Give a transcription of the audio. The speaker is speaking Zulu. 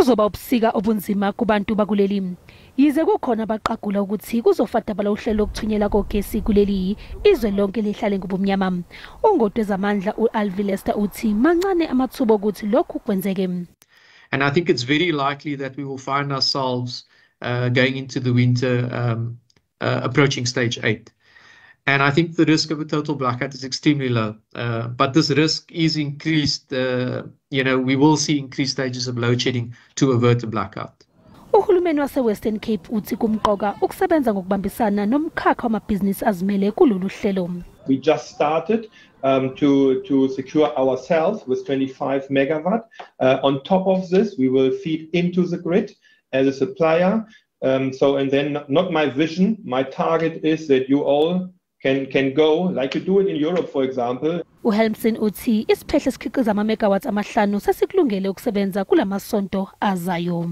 Kuzoba ubusika obunzima kubantu bakuleli. Yize kukhona abaqagula ukuthi kuzofadabala uhlelo lokuthunyelwa kogesi kuleli izwe lonke lihlale ngobumnyama. Ungoti wezamandla u-Alvi Lester uthi mancane amathuba okuthi lokhu kwenzeke. And I think it's very likely that we will find ourselves going into the winter approaching stage 8. And I think the risk of a total blackout is extremely low. But this risk is increased, we will see increased stages of load shedding to avert a blackout. Uhulumeni wase-Western Cape uthi kumqoka ukusebenza ngokubambisana nomkhakha wamabhizinisi azimele kulolu hlelo. We just started to secure ourselves with 25 megawatt. On top of this, we will feed into the grid as a supplier. And then not my vision, my target is that you all can go like you do it in Europe, for example. UHelmsen uthi isiphehlo esikhiqiza ama-megawatts amahlanu sesikulungele ukusebenza kulamasonto azayo.